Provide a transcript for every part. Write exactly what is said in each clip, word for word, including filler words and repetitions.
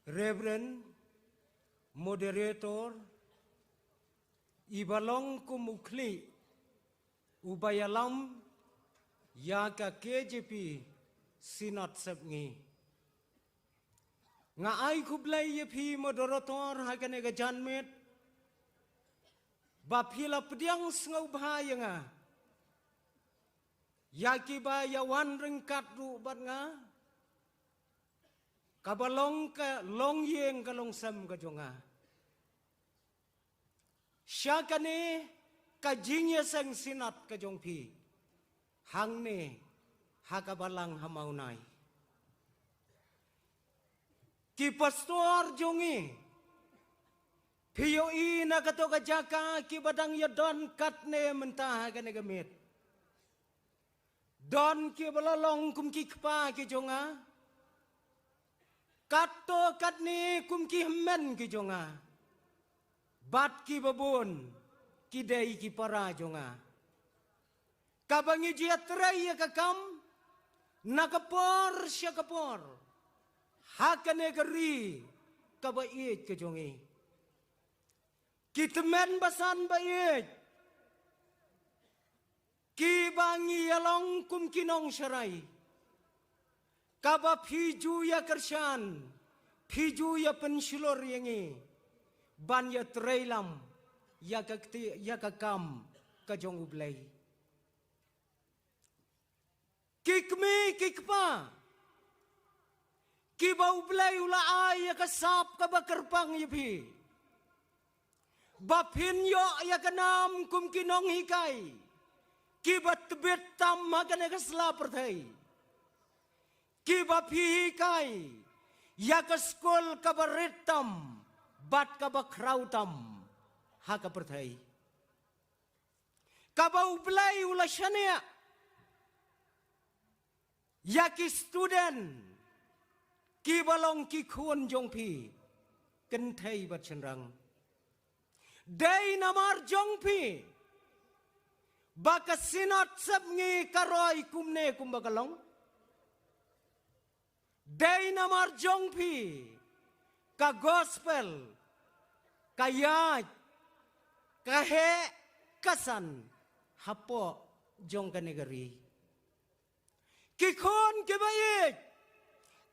Reverend, Moderator, i ba long kum u khlieh u ba ïalam ïa ka K J P Synod Sepngi. Nga ai khublei ïa phi Moderator ha kane ka janmiet ba phi la pdiang sngewbha ïa nga, ïa ki ba ïa wan ryngkat ruh bad nga, kaba long ka longïing ka longsem ka jong nga sha kane ka jingïaseng Synod ka jong phi hangne ha ka Balang ha Mawnai. Ki pastor jong ngi, phi ïohi na kato ka jaka ki ba dang ïa don katne mynta ha kane ka miet. Don ki ba la long kum ki kpa ki jong nga, katto katne kum ki hynmen ki jong nga, bad ki ba bun ki dei ki para jong nga, kaba ngi ju ïatrei ïa ka kam na ka por sha ka por ha kane ka ri kaba ïeit ka jong ngi. Ki tymmen basan ba ïeit, ki ba ngi ïa long kum ki nongsharai, kaba phi ju ïa kyrshan, phi ju ïa pynshlur ïa ngi ban ïatrei lam ïa ka kti-, ïa ka kam ka jong U Blei. Ki kmie ki kpa, ki ba U Blei u la ai ïa ka sap kaba kyrpang ïa phi, ba phin ïoh ïa ka nam kum ki nonghikai ki ba tbit tam ha kane ka sla pyrthei, ki ba phi hikai ïa ka skul kaba rit tam bad kaba khraw tam ha ka pyrthei. Kaba U Blei u la shaniah ïa ki student ki ba long ki khun jong phi kynthei bad shynrang. Dei namar jong phi ba ka Synod Sepngi ka roi kumne kumba ka long. Dei namar jong phi ka gospel ka ïaid, ka heh, ka san hapoh jong kane ka ri. Ki khun ki ba ïeit,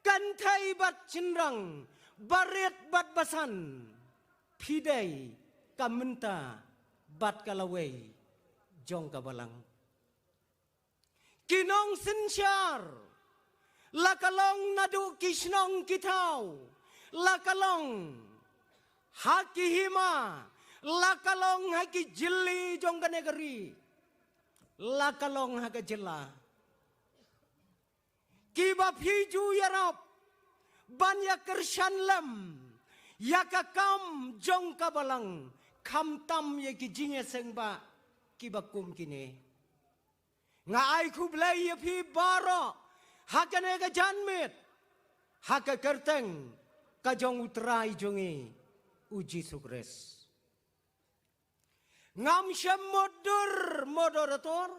kynthei bad shynrang, barit bad basan, phi dei ka mynta bad ka lawei jong ka Balang. Ki nongsynshar, la ka long naduh ki shnong ki thaw, la ka long ha ki hima, la ka long ha ki jylli jong kane ka ri, la ka long ha ka jylla, ki ba phi ju ïarap ban ïa kyrshan lem ïa ka kam jong ka Balang, khamtam ïa ki jingïaseng ba ki ba kum kine. Nga ai khublei ïa phi baroh ha kane ka janmiet, ha ka kyrteng ka jong U Trai jong ngi U Jisu Khrist. Ngam shym mutdur, Moderator,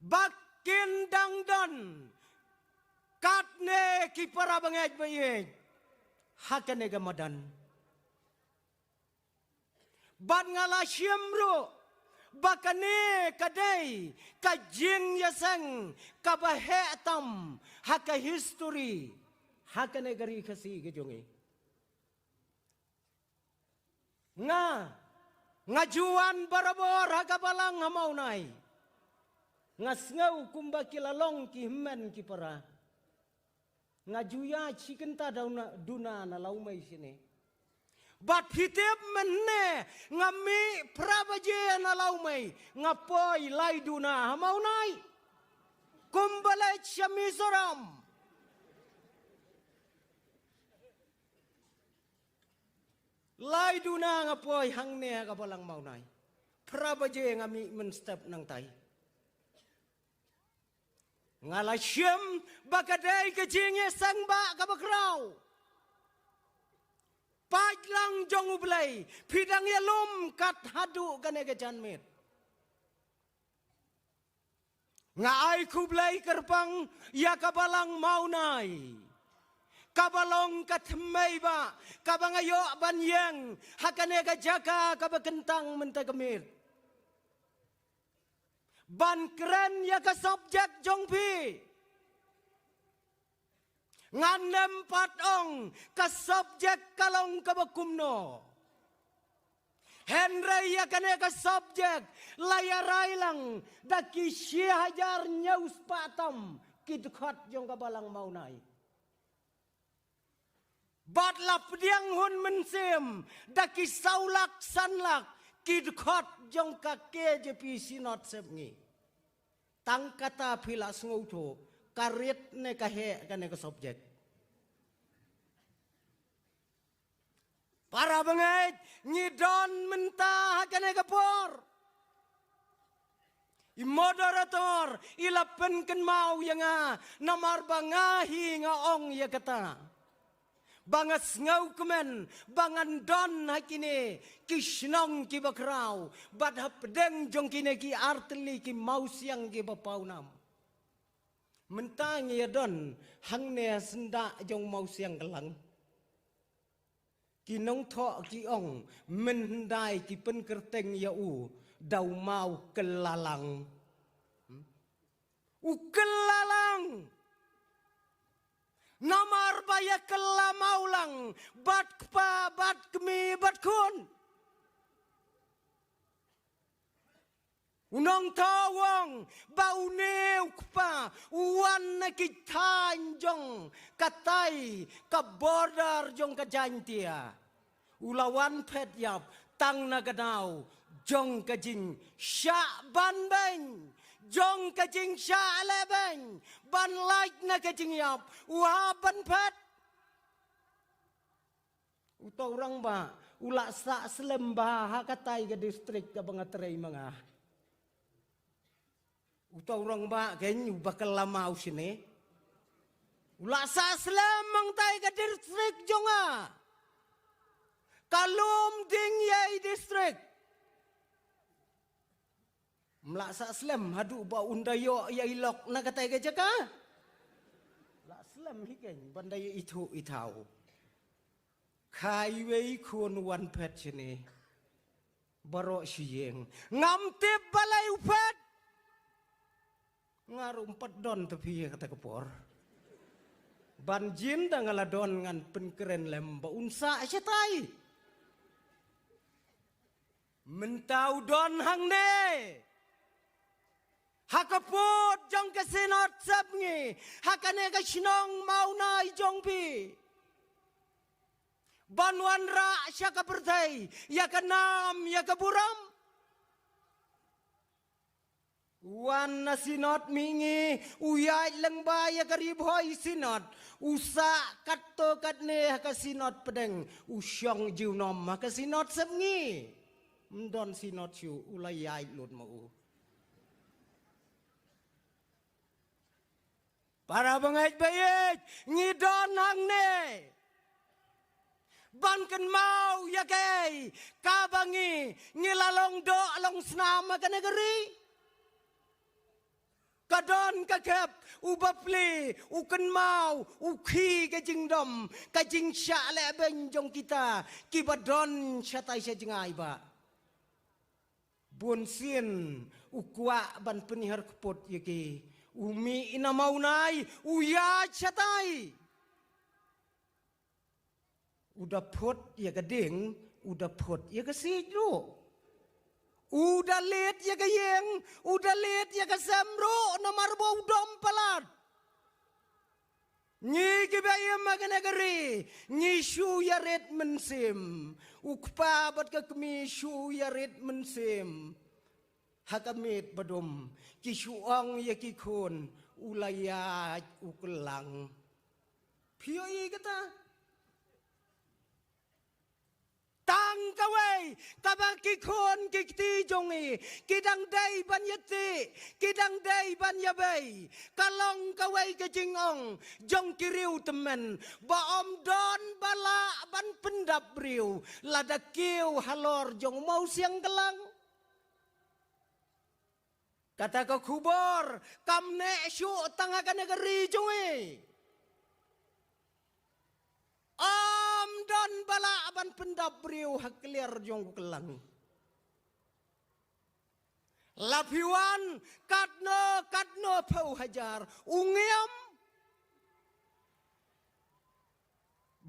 ba kin dang don katne ki para bangeit ba ïeit ha kane ka madan. Bad nga la shim ruh ba kane ka dei ka jingïaseng kaba heh tam ha ka history ha kane ka ri Khasi ka jong ngi. Nga, nga ju wan barabor ha ka Balang ha Mawnai. Nga sngew kumba ki la long ki hynmen ki para. Nga ju ïaid shi kynta duna, duna na Lawmei shane. Bad phi tip mynne nga mih phra baje na Lawmei, nga poi lai duna ha Mawnai. Kumba leit sha Mizoram. Lai duna nga poi hangne ha ka Balang Mawnai. Phra baje nga mih mynstep nangtai. Nga la shim ba ka dei ka jingïaseng ba kaba khraw. Pait lang jong U Blei, phi dang ïalum kat haduh kane ka janmiet. Nga ai khublei kyrpang ïa ka Balang Mawnai. Kaba long ka thymmei ba, kaba nga ïoh ban ïeng ha kane ka jaka kaba kyntang mynta ka miet, ban kren ïa ka subject jong phi. Ngan ym pat ong ka subject ka long kaba kumno. Hynrei ïa kane ka subject la ïarai lang da ki shi hajar hynñiew spah tam ki dkhot jong ka Balang Mawnai. Bad la pdiang hun mynsiem da ki saw lak san lak ki dkhot jong ka K J P Synod Sepngi. Tang kata phi la sngewthuh ka rit ne ka heh kane ka subject. Para bangeit, ngi don mynta ha kane ka por. I moderator i la pynkynmaw ïa nga, namar ba nga hi nga ong ïa kata. Ba nga sngewkmen ba ngan don ha kine ki shnong kiba khraw, bad hapdeng jong kine ki artylli ki mawsiang kiba pawnam. Mynta ngi ïa don hangne syndah jong mawsiang Kylang. Ki nongthoh ki ong, mynhyndai ki pynkyrteng ïa u da u maw kyllalang. Hmm? U kyllalang. Namar ba ïa kylla maw lang bad kpa bad kmie bad khun. U nongthoh u ong ba une u kpa u wan na ki thaiñ jong katai ka border jong ka Jaintia. U la wan phet ïap tang na ka daw jong ka jingshah ban beiñ, jong ka jingshah leh beiñ, ban lait na ka jingïap, u hap ban phet. Uta u rangbah u la sah slem bha ha katai ka district kaba nga trei ma nga. Uta u rangbah kein uba kylla maw shane. U la sah slem hangtai ka district jong nga. Ka lum ding ïa i district. Mla sah slem haduh ba un da ïoh ïa i lok na katai ka jaka. La slem hi kein ban da ïa ithuh ithaw. Kha iwei i khun wan phet shane. Baroh shi ïing. Ngam tip balei u phet. Nga ruh ym pat don te phi ha kata ka por. Ban jin da nga la don ngan pynkren lem ba un sah shatai. Mynta u don hangne. Ha ka pud jong ka Synod Sepngi, ha kane ka shnong Mawnai jong phi. Ban wanrah sha ka pyrthei ïa ka nam ïa ka burom. Wan na Synod Mihngi, u ïaid lyngba ïa ka Ri Bhoi Synod, u sah katto katne ha ka Synod Pdeng, u shong junom ha ka Synod Sepngi. Ym don Synod shuh, u la ïaid lut ma u. Para bangeit ba ïeit, ngi don hangne ban kynmaw ïa kaei kaba ngi, ngi la long doh long snam ha kane ka ri. Ka don ka khep, u bapli, u kynmaw, u khih ka jingdom, ka jingshah leh beiñ jong kita kiba don shatai sha jngai ba. Bun sien u kwah ban pynhiar kput ïa ki. U mih na Mawnai, u ïaid shatai. U da phut ïa ka ding, u da phut ïa ka siej ruh. U da leit ïa ka ïing, u da leit ïa ka sem ruh, namar ba u dom palat. Ngi kiba im ha kane ka ri, ngi shu ïarit mynsiem. U kpa bad ka kmie shu ïarit mynsiem. Ha ka miet ba dum, ki shu ong ïa ki khun, u la ïaid u kyllang. Phi ïohi kata? Tang kawei, kaba ki khun ki kti jong i, ki dang dei ban ïatih, ki dang dei ban ïabei. Ka long kawei ka jingong jong ki riewtymmen, ba ym don ba lah ban pyndap briew, lada kiew halor jong u mawsiang klang. Kata ka khubor kam neh shuh tang ha kane ka ri jong i. pyndap briew ha kliar jong u klang. La phi wan katno katno phew hajar u ngiam.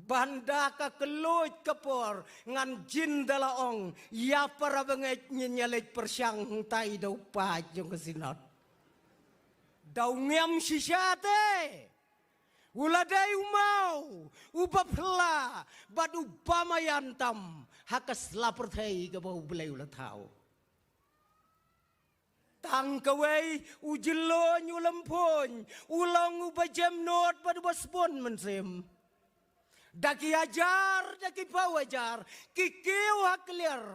Ban da ka kylluid ka por ngan jin da la ong ïa para bangeit ngin ïa leit pyrshang hangtai da u paid jong ka Synod. Da u ngiam shisha te. U la dei u maw, u ba phylla, bad u ba maïan tam, ha ka sla pyrthei kaba U Blei u la thaw. Tang kawei, u jylliew u lymphun, u long u ba jem nud bad u ba sbun mynsiem. Da ki hajar, da ki phew hajar, ki kiew ha kliar.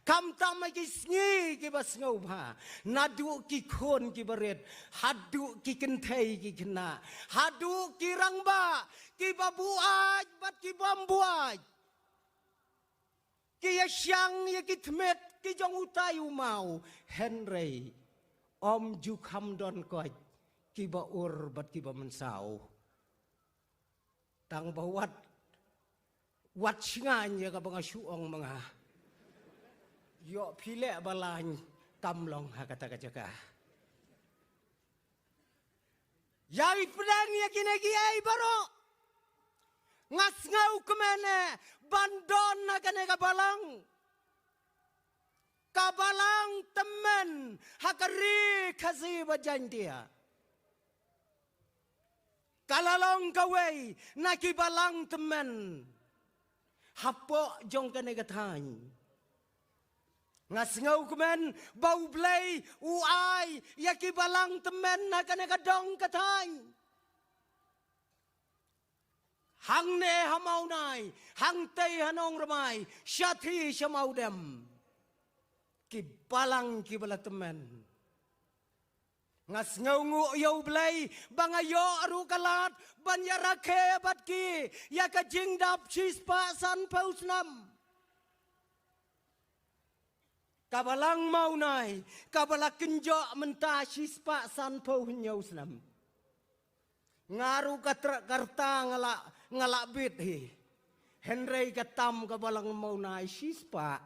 Khamtam ha ki sngi kiba sngewbha, naduh ki khun kiba rit, haduh ki kynthei ki khynnah, haduh ki rangbah, kiba buaid bad ki bym buaid. Ki ïa shang ïa ki tmier ki jong utai u maw, hynrei ym ju kham don koit kiba ur bad kiba mynsaw. Tang ba wat, wat sngewbha ïa kaba nga shu ong ma nga. Ïoh phi leh ba lain kam long ha kata ka jaka. Ïa i pdeng ïa kine kiei baroh. Nga sngewkmen eh ban don ha kane ka balang. Ka balang tymmen ha ka ri Khasi bad Jaintia. Ka la long kawei na ki balang tymmen hapoh jong kane ka thaiñ. Nga sngewkmen ba U Blei u ai ïa ki balang tymmen na kane ka dong ka thaiñ. Hangne ha Mawnai, hangtei ha Nongrmai, shathie sha Mawdem. Ki balang kiba la tymmen. Nga sngewnguh ïa U Blei ba nga ïoh ruh ka lad ban ïa rakhe bad ki ïa ka jingdap shispah sanphew snem. Ka balang Mawnai kaba la kynjoh mynta shispah sanphew hynñiew snem. Nga ruh ka treh ka rta nga la, nga la bit hi. Hynrei ka tam ka balang Mawnai shispah.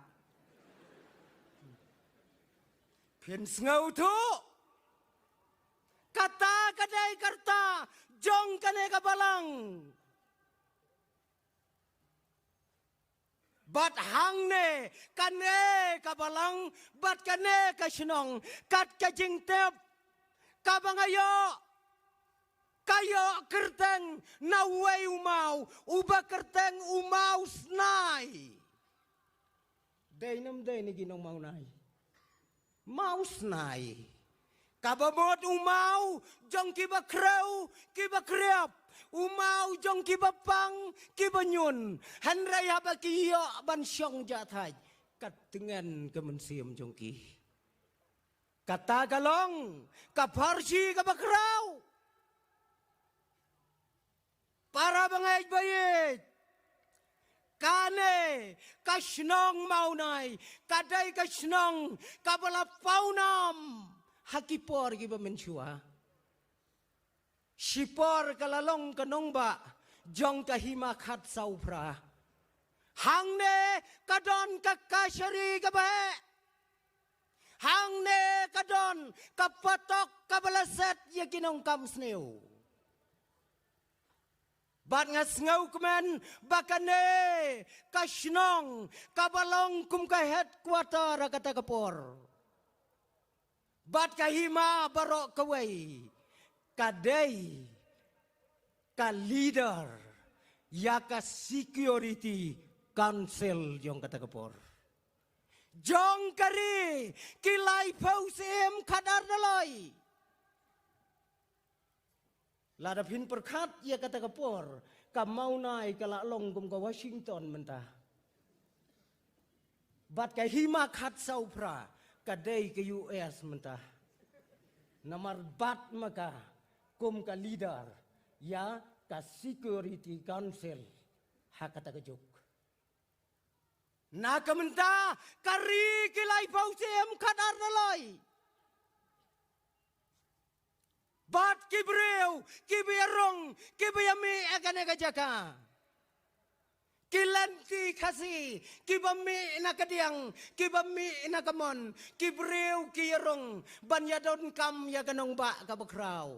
Phin sngewthuh. Kata ka dei ka rta jong kane ka balang. Bad hangne kane ka balang bad kane ka shnong kat ka jingtep kaba nga ïoh, ka ïoh kyrteng na uwei u maw, uba kyrteng u Maw Snai. Dei ne ym dei na ki nong Mawnai? Maw Snai. Kaba mut u maw jong kiba khrew, kiba khriap, u maw jong kiba pang, kiba ñiun. Hynrei haba ki ïoh ban shong jahthait, ka tngen ka mynsiem jong ki. Kata ka long ka pharshi kaba khraw. Para bangeit ba ïeit, kane ka shnong Mawnai ka dei ka shnong kaba la pawnam ha ki por kiba mynshuwa. Shipor ka la long ka nongbah jong ka Hima Khatsawphra. Hangne ka don ka kashari kaba heh. Hangne ka don ka patok kaba la set ïa ki nongkam sniew. Bad nga sngewkmen ba kane ka shnong kaba long kum ka headquarter ha kata ka por. Bad ka hima baroh kawei ka dei ka leader ïa ka Security Council jong kata ka por. Jong ka ri ki laiphew syiem khadar doloi. Lada phin pyrkhat ïa kata ka por, ka Mawnai ka la long kum ka Washington mynta. Bad ka Hima Khatsawphra ka dei ka U S mynta. Namar bat ma ka kum ka leader ïa ka Security Council ha kata ka juk. Na ka mynta ka ri ki laiphew syiem khadar doloi. Bad ki briew kiba ïarung kiba ïamih ha kane ka jaka. Ki lynti Khasi, kiba mih na ka diang, kiba mih na ka mon, ki briew ki ïarung ban ïadonkam ïa ka nongbah kaba khraw.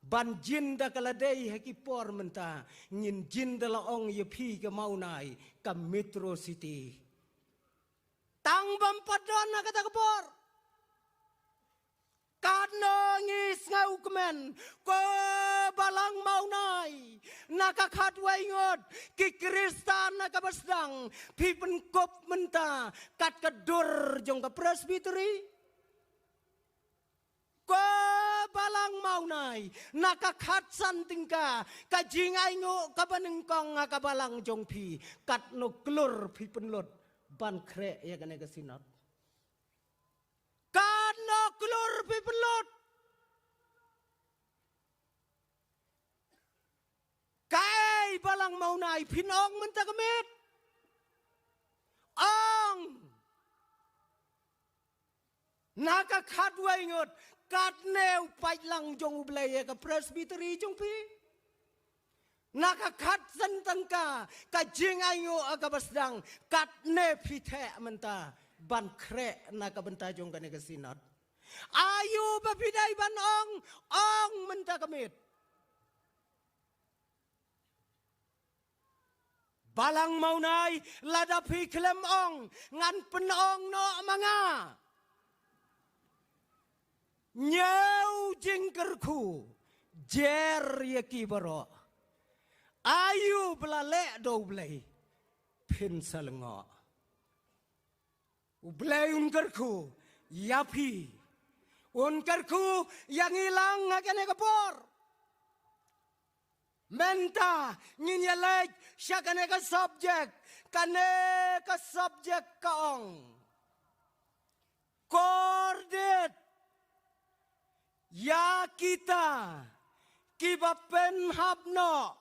Ban jin da ka la dei ha ki por mynta, ngin jin da la ong ïa phi ka Mawnai, ka Metro City. Tang bym pat don ha kata ka por. Katno ngi sngewkmen, ko balang Mawnai, na ka khatwei ngut, ki Khristan na kaba sdang, phi pynkup mynta, kat ka dur jong ka Presbytery. Ko balang Mawnai, na ka khatsan tyngka, ka jingainguh kaba nyngkong ha ka balang jong phi, katno klur phi pynlut, ban khreh ïa kane ka synod. Katno klur phi pynlut. Kaei balang Mawnai phin ong mynta ka miet. Ong. Na ka khatwei ngut, katne u paidlang jong U Blei ïa ka Presbytery jong phi. Na ka khatsan tyngka, ka jingainguh kaba sdang, katne phi theh mynta, ban khreh na ka bynta jong kane ka synod. Aïu ba phi dei ban ong, ong mynta ka miet. Balang Mawnai, lada phi khlem ong, ngan pynong noh ma nga. Ñiew jingkyrkhu, jer ïa ki baroh. Aïu ba la leh da U Blei, phin sa lyngngoh. U Blei un kyrkhu ïa phi. Un kyrkhu ïa ngi lang ha kane ka por. Mynta ngin ïa leit sha kane ka subject, kane ka subject ka ong. Kordit ïa kita kiba pynhap noh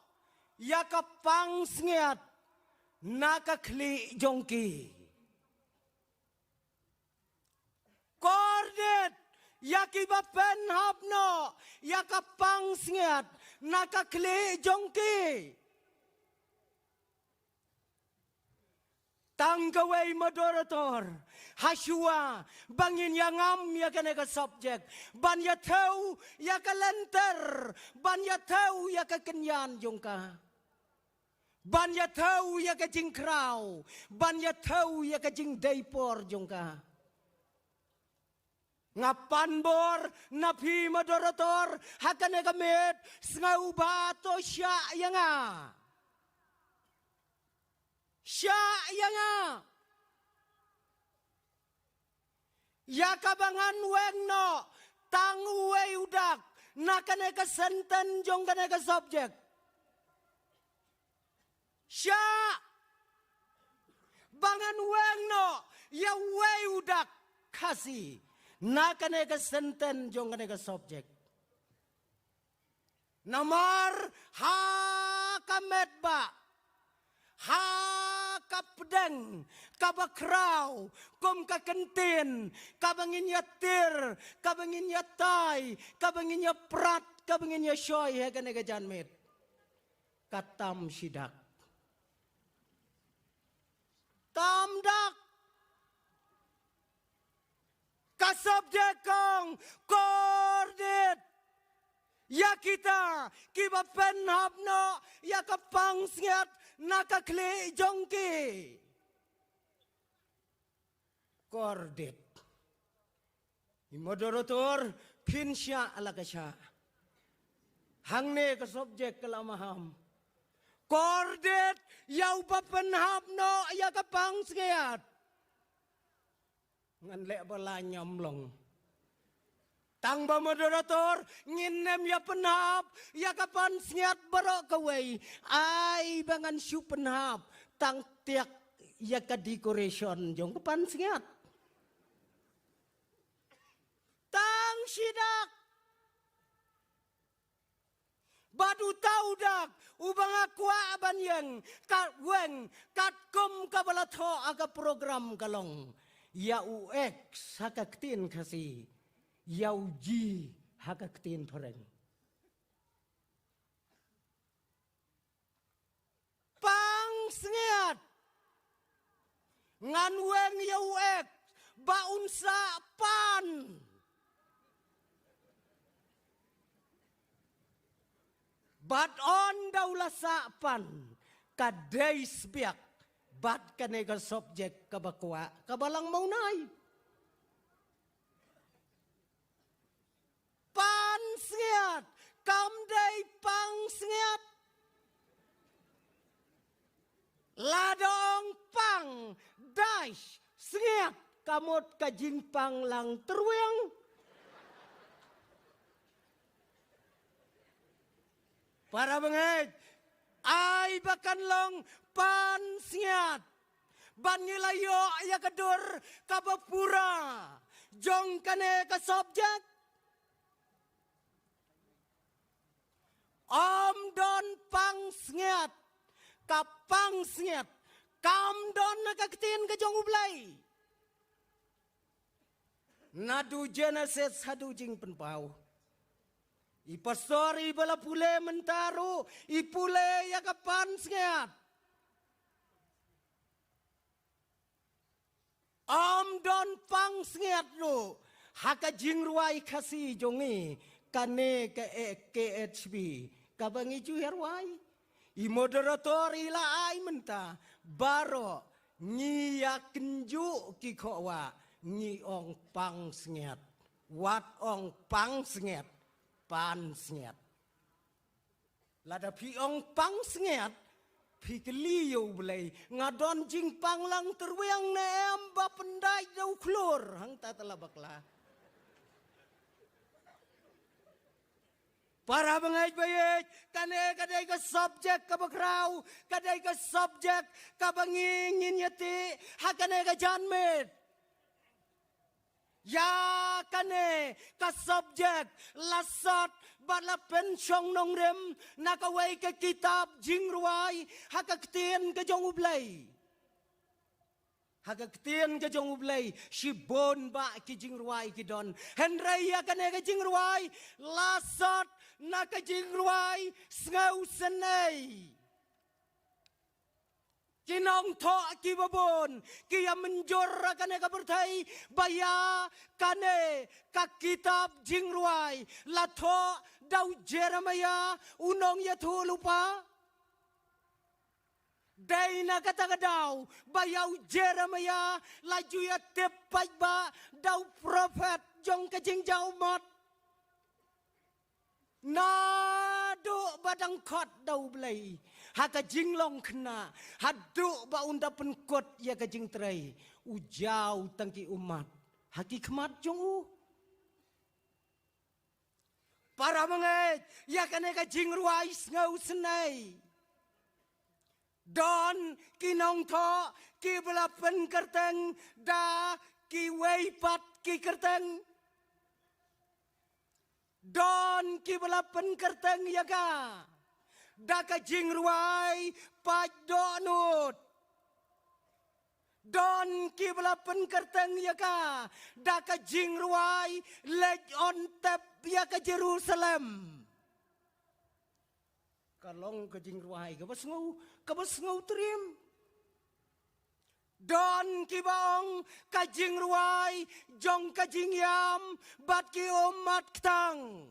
ïa ka pansngiat na ka khlieh jong ki. Kordit ïa kiba pynhap noh ïa ka pansngiat na ka khlieh jong ki. Tang kawei moderator, hashuwa ba ngin ïa ngam ïa kane ka subject, ban ïa thew ïa ka lynter, ban ïa thew ïa ka kynjan jong ka. Ban ïa thew ïa ka jingkhraw, ban ïa thew ïa ka jingdei por jong ka. Nga pan bor na phi moderator, ha kane ka miet, sngewbha to shah ïa nga. Shah ïa nga. Ïa kaba ngan weng noh tang uwei u dak na kane ka sentence jong kane ka subject. Shah ba ngan weng noh ïa uwei u dak Khasi na kane ka sentence jong kane ka subject. Namar ha ka met ba, ha ka pdeng kaba khraw, kum ka kyntien kaba ngin ïa tir, kaba ngin ïa tai, kaba ngin ïa prat, kaba ngin ïa shoi ha kane ka janmiet. Ka tam shi dak. Tam dak. Ka subject ka ong, kordit ïa kita kiba pynhap noh ïa ka pansngiat na ka khlieh jong ki. Kordit. I moderator, phin shah la ka shah. Hangne ka subject ka la maham. Kordit ïa uba pynhap noh ïa ka pansngiat. Ngan leh ba la ñiam long. Tang ba moderator, ngin nym ïa pynhap ïa ka pansngiat baroh kawei. Ai ba ngan shu pynhap tang tiak ïa ka decoration jong ka pansngiat. Tang shi dak. Bad uta u dak uba nga kwah ban ïeng, ka weng, katkum kaba la thoh ha ka program ka long, ïa u X ha ka ktien Khasi, ïa u G ha ka ktien Phareng. Pang Ngan weng ïa u ek ba un sah pan. Bad ynda u la sah pan, ka dei sbiak bad kane ka subject kaba kwah, kaba lang mawnai. Pan sngiat, kam dei pang sngiat. Lada ong pang, dash, sngiat, ka mut ka jingpang lang tyrwiang. Para bangeit, ai ba kan long pan sngiat. Ban ngi la ïoh ïa ka dur kaba pura jong kane ka subject. Ym don pang sngiat, ka pang sngiat kam don na ka ktien ka jong U Blei. Naduh Genesis haduh Jingpynpaw. I pastor iba la pule mynta ruh, i pule ïa ka pan sngiat. Ym don pang sngiat ruh ha ka jingrwai Khasi jong ngi, kane ka, eh, K H B, kaba ngi ju ïa rwai. I moderator i la ai mynta, baroh ngi ïa kynjuh ki khohwah, ngi ong pang sngiat. Wat ong pang sngiat, pan sngiat. Lada phi ong pang sngiat, phi kylli ïa U Blei, nga don jingpang lang tyrwiang ne em ba pyndait da u khlur, hangta te la bakla. Para bangeit baieit, kane ka dei ka subject kaba khraw, ka dei ka subject kaba ngi ngin ïateh ha kane ka janmiet. Ïa kane ka subject la sot bad la pynshong nongrim na kawei ka kitab jingrwai ha ka ktien ka jong U Blei. Ha ka ktien ka jong U Blei, shibun bah ki jingrwai ki don. Hynrei ïa kane ka jingrwai la sot na ka jingrwai Sngewsynei. Ki nongthoh kiba bun ki ïa mynjur ha kane ka pyrthei ba ïa kane ka kitab jingrwai la thoh da u Jeremiah u nongïathuh lypa. Dei na kata ka daw ba ïa u Jeremiah la ju ïatip paidbah da u prophet jong ka jingjia ummat. Naduh ba dang khot da U Blei ha ka jinglong khynnah, haduh ba un da pynkut ïa ka jingtrei, u jaw tang ki ummat ha ki khmat jong u. Para bangeit, ïa kane ka jingrwai Sngewsynei, don ki nongthoh kiba la pynkyrteng da kiwei pat ki kyrteng. Don kiba la pynkyrteng ïa ka da ka jingrwai Paid Dohnud. Don kiba la pynkyrteng ïa ka da ka jingrwai Leit Ontep ïa ka Jerusalem. Ka long ka jingrwai kaba sngew, kaba sngew triem. Don kiba ong ka jingrwai jong ka jingïam bad ki ummat ktang.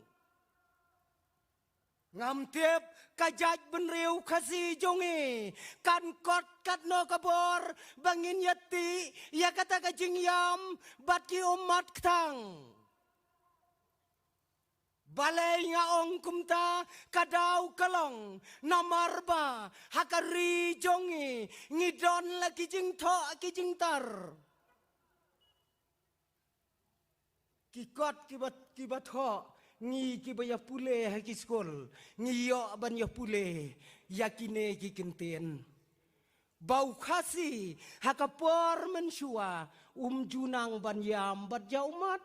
Ngam tip ka jaitbynriew Khasi jong ngi kan kot katno ka bor ba ngin ïatih ïa kata ka jingïam bad ki ummat ktang. Balei nga ong kumta? Ka daw ka long namar ba ha ka ri jong ngi ngi don la ki jingthoh ki jingtar. Ki kot kiba, kiba thoh, ngi kiba ïa pule ha ki skul, ngi ïoh ban ïa pule ïa kine ki kyntien. Ba u Khasi ha ka por mynshuwa um ju nang ban ïam bad jaw ummat.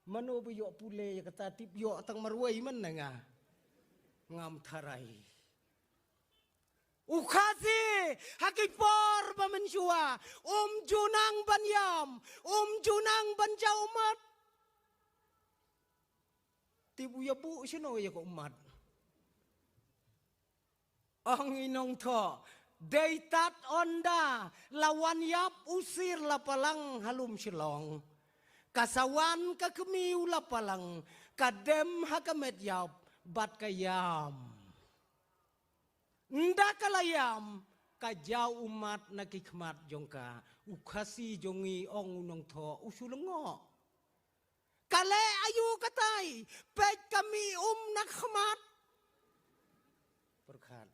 Mano ba ïoh pule ïa kata? Tip ïoh tang marwei man na nga. Ngam tharai. U Khasi ha ki por ba mynshuwa um ju nang ban ïam, um ju nang ban jaw ummat. Tip u ïa buh shano ïa ka ummat? Ong i nongthoh, Dei tad ynda la wan ïap u sir la palang ha lum Shillong. Ka sa wan ka kmie u la palang, ka dem ha ka met ïap bad ka ïam. Ynda ka la ïam, ka jaw ummat na ki khmat jong ka, u Khasi jong ngi ong u nongthoh, u shu lyngngoh. Ka leh aïu katai, peit ka mih um na khmat. Pyrkhat.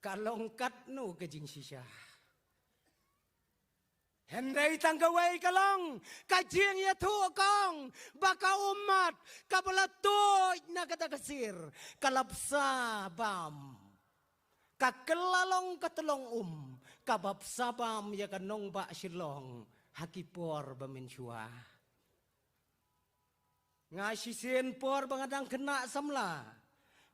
Ka long katno ka jingshisha. Hynrei tang kawei ka long, ka jingïathuh kong, ba ka ummat, kaba la tuid na kata ka sir, ka la bsa bam. Ka kylla long ka tyllong um, kaba bsa bam ïa ka nongbah Shillong, ha ki por ba mynshuwa. Nga shisien por ba nga dang khynnah samla,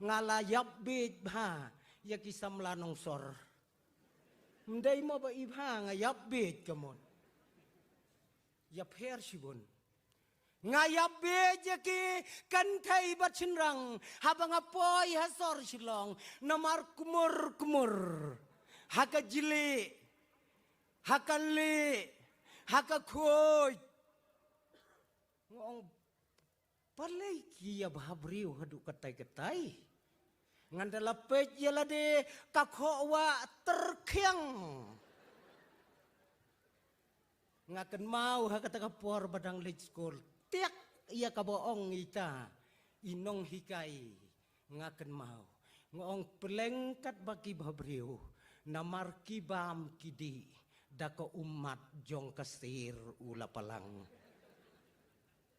nga la ïap bieit bha ïa ki samla nongsor. Ym dei mo ba i bha nga ïap bieit ka mut. Ïapher shibun. Nga ïap bieit ïa ki kynthei bad shynrang, haba nga poi ha sor Shillong, namar kmur kmur. Ha ka jli, ha ka li, ha ka khuid. Nga ong, balei ki ïa bhabriew haduh katai katai. Ngan da la peit ïa lade ka khoh wah tyrkhiang. Nga kynmaw ha kata ka por ba dang leit skul. Tiak ïa kaba ong ita i nonghikai. Nga kynmaw, nga ong, pleng katba ki bhabriew, namar ki bam ki dih, da ka ummat jong ka sir u la palang.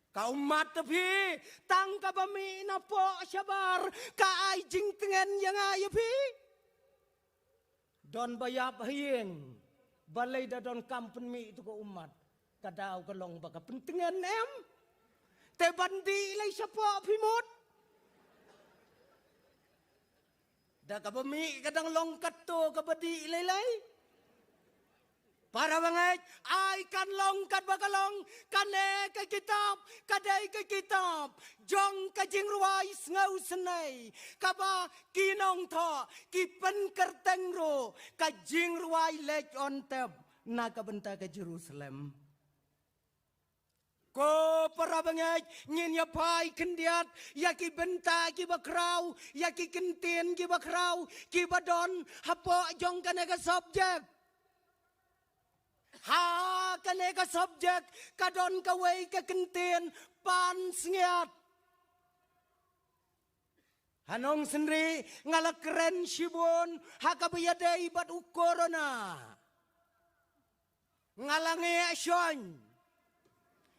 Ka ummat te phi, tang kaba mih na poh shabar, ka ai jingtngen ïa nga ïa phi. Don ba ïap ha ïing, balei da don kam pynmih tu ka ummat. Ka daw ka long ba ka pyntngen em. Te ban dih lei shapoh phi mut. Da kaba mih ka dang long katto kaba dih lei lei. Para bangeit, ai kan long katba ka long, kane ka kitab, ka dei ka kitab jong ka jingrwai sngewsynei, kaba ki nongthoh ki pynkyrteng ruh ka jingrwai Leit Ontep na ka bynta ka Jerusalem. Ko para bangeit, ngin ïa phai khyndiat ïa ki bynta kiba khraw, ïa ki kyntien kiba khraw kiba don hapoh jong kane ka subject. Ha kane ka subject ka don kawei ka kyntien, pansngiat. Ha Nongsynriah nga la kren shibun ha kaba ïadei bad u corona. Nga la ngeh shon.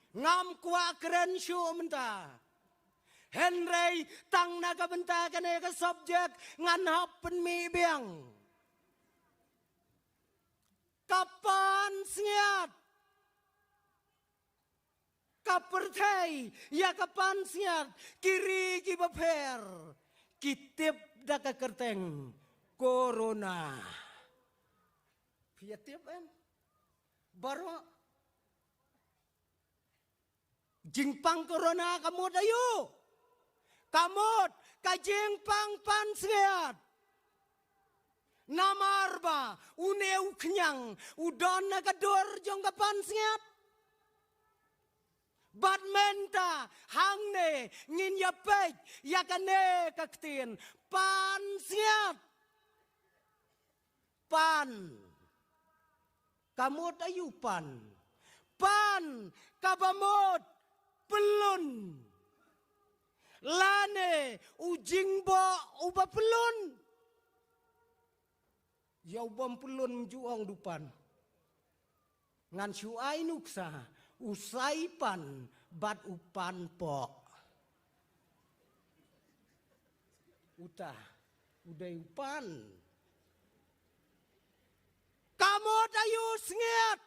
Ngam kwah kren shuh mynta. Hynrei tang na ka bynta kane ka subject ngan hap pynmih biang. Ka pansngiat. Ka pyrthei ïa ka pansngiat, ki ri kiba pher ki tip da ka kyrteng corona. Phi ïa tip em? Baroh. Jingpang corona ka mut aïu? Ka mut ka jingpang pansngiat. Namar ba une u khñiang u don na ka dur jong ka pansngiat. Bad mynta hangne ngin ïa peit ïa kane ka ktien, pansngiat. Pan. Ka mut aïu pan? Pan kaba mut pyllun. Lane u jingboh uba pyllun. Ïa u bym pyllun ym ju ong du pan. Ngan shu ai nuksa, u sai pan bad u pan poh. Uta u dei u pan. Ka mut aïu sngiat?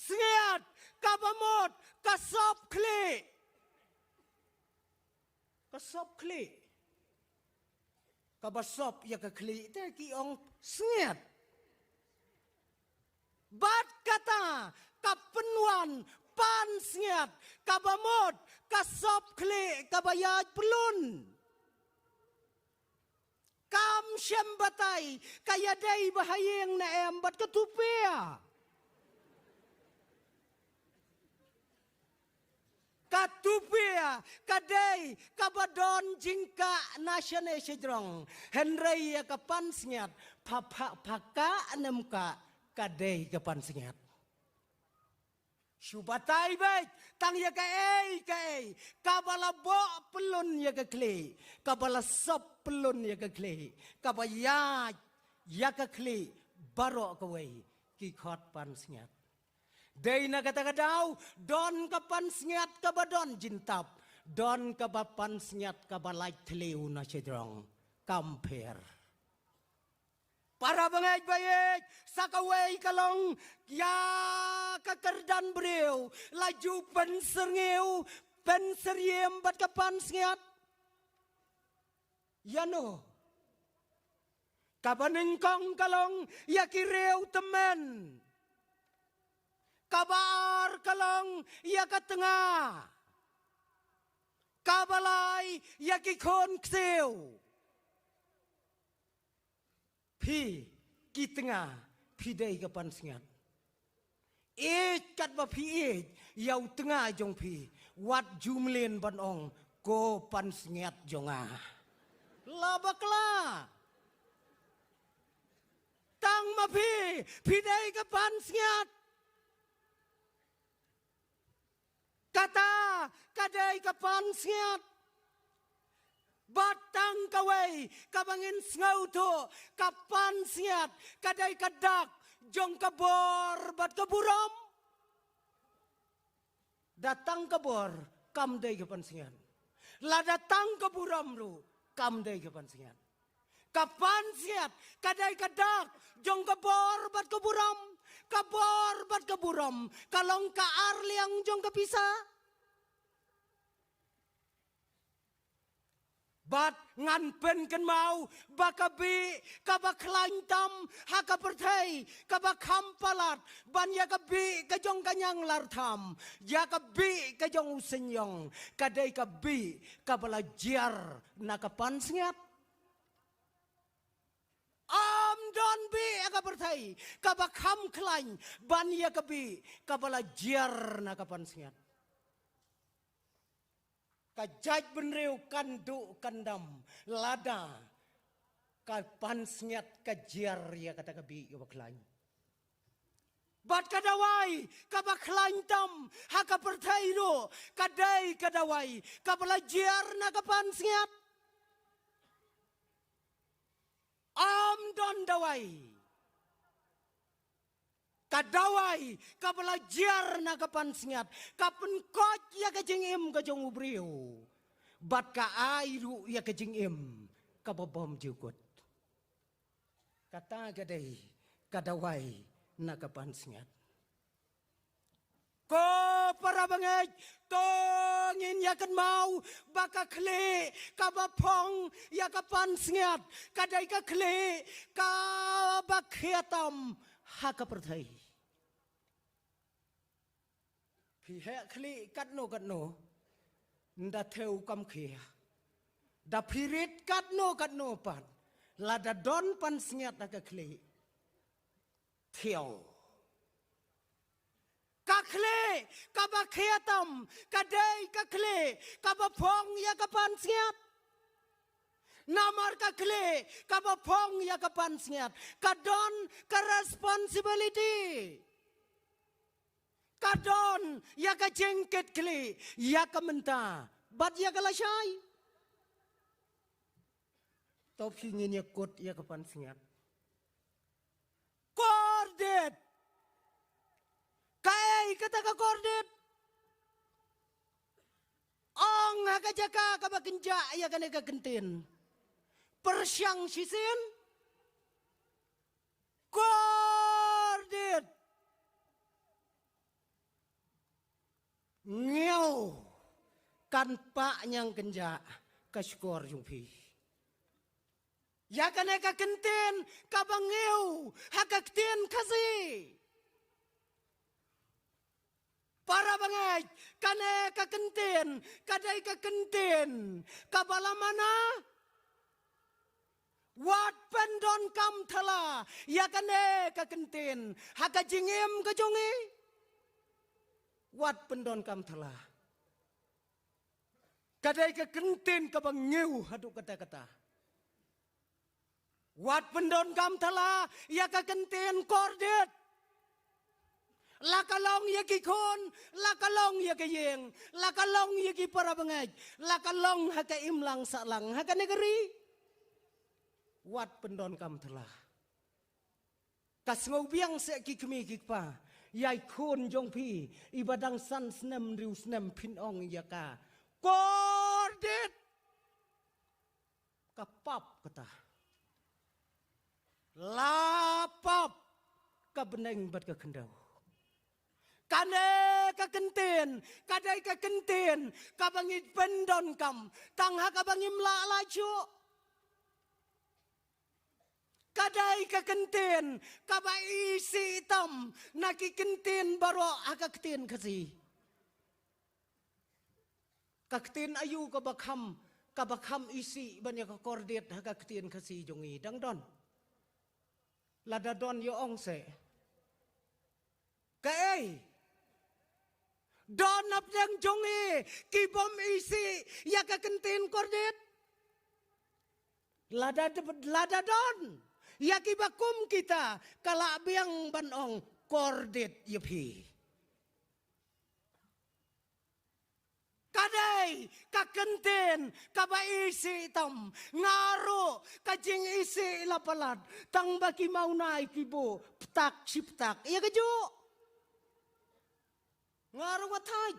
Sngiat kaba mut ka sop khlieh. Ka sop khlieh. Kaba sop ïa ka khlieh te ki ong sngiat. Bad kata ka pynwan pansngiat kaba mut ka sop khlieh kaba ïaid pyllun. Ka Shem batai, ka ïadei ba ha ïing ne em bad ka tupia. Ka tupia, ka dei kaba don jingkah na shane shajrong. Hynrei ïa ka pansngiat, pha, pha, pha kah ne em kah, ka dei ka pansngiat. Shu batai beit, tang ïa kaei kaei, kaba la boh pyllun ïa ka khlieh, kaba la sop pyllun ïa ka khlieh, kaba ïaid ïa ka khlieh baroh kawei, ki khot pansngiat. Dei na kata ka daw, don ka pansngiat kaba don jingtap, don kaba pansngiat kaba lait thliew na shajrong, kam pher. Para bangeit ba ïeit, sa kawei ka long ïa ka kyrdan briew, la ju pynsyrngiew, pynsyriem bad ka pansngiat. Ïa no? Kaba nyngkong ka long ïa ki riew tymmen. Kaba ar ka long ïa ka tnga. Kaba lai ïa ki khun ksiew. Phi, ki tnga, phi dei ka pansngiat. Ïeit katba phi ïeit ïa u tnga jong phi, wat ju mlien ban ong, ko pansngiat jong nga. La bakla. Tang ma phi, phi dei ka pansngiat. Kata ka dei ka pansngiat. Bad tang kawei kaba ngin sngewthuh, ka pansngiat ka dei ka dak jong ka bor bad ka burom. Da tang ka bor kam dei ka pansngiat. Lada tang ka burom ruh kam dei ka pansngiat. Ka pansngiat ka dei ka dak jong ka bor bad ka burom. Ka bor bad ka burom ka long ka arliang jong ka pisa. Bad ngan pynkynmaw ba ka bih kaba khlaiñ tam ha ka pyrthei kaba kham palat ban ïa ka bih ka jong ka ñianglartham, ïa ka bih ka jong u seiñong, ka dei ka bih kaba la jia na ka pansngiat. Ym don bih ha ka pyrthei kaba kham khlaiñ ban ïa ka bih kaba la jia na ka pansngiat. Ka jaitbynriew kan duh kan dam lada ka pansngiat ka jia ïa kata ka bih kaba khlaiñ. Bad ka dawai kaba khlaiñ tam ha ka pyrthei ruh ka dei ka dawai kaba la jia na ka pansngiat. Ym don dawai. Ka dawai kaba la jia na ka pansngiat ka pynkoit ïa ka jingim ka jong u briew. Bad ka ai ruh ïa ka jingim kaba bymjukut. Kata ka dei ka dawai na ka pansngiat. Ko para bangeit, to ngin ïa kynmaw ba ka khlieh kaba phong ïa ka pansngiat ka dei ka khlieh kaba khia tam ha ka pyrthei. Phi heh khlieh katno katno, nda thew kam khia. Da phi rit katno katno pat, lada don pansngiat ha ka khlieh, thiaw. Ka khlieh kaba khia tam ka dei ka khlieh kaba phong ïa ka pansngiat. Namar ka khlieh kaba phong ïa ka pansngiat ka don ka responsibility. Ka don ïa ka jingkitkhlieh ïa ka mynta bad ïa ka lashai. To phi ngin ïa kut ïa ka pansngiat. Kordit. Kaei kata ka kordit? Ong ha ka jaka kaba kynjah ïa kane ka kyntien. Pyrshang shisien. Kordit. Ngew. Kan pah ñiang kynjah ka shkor jong phi. Ïa kane ka kyntien kaba ngew ha ka ktien Khasi. Para bangeit, kane ka kyntien ka dei ka kyntien kaba la mana. Wat pyndonkam thala ïa kane ka kyntien ha ka jingim ka jong ngi. Wat pyndonkam thala. Ka dei ka kyntien kaba ngiew haduh katta katta. Wat pyndonkam thala ïa ka kyntien kordit. La ka long ïa ki khun, la ka long ïa ki ïing, la ka long ïa ki para bangeit, la ka long ha ka imlang sahlang ha kane ka ri. Wat pyndonkam thala. Ka sngewbiang seh ki kmie ki kpa ïa i khun jong phi iba dang san snem hynriew snem, phin ong ïa ka kordit. Ka pap kata. La pap ka bneng bad ka khyndew. Kane ka kyntien ka dei ka kyntien kaba ngi pyndonkam tang ha kaba ngim lah lait shuh. Ka dei ka kyntien kaba isih tam na ki kyntien baroh ha ka ktien Khasi. Ka ktien aïu kaba kham, kaba kham isih ban ïa ka kordit ha ka ktien Khasi jong ngi? Dang don? Lada don, ïa ong seh. Kaei? Don hapdeng jong ngi ki bym isih ïa ka kyntien kordit? Lada, lada don ïa kiba kum kita, ka lah biang ban ong kordit ïa phi. Ka dei ka kyntien kaba isih tam. Nga ruh ka jingisih la palat tang ba ki mawnai ki buh ptak shi ptak ïa kajuh. Nga ruh nga thait.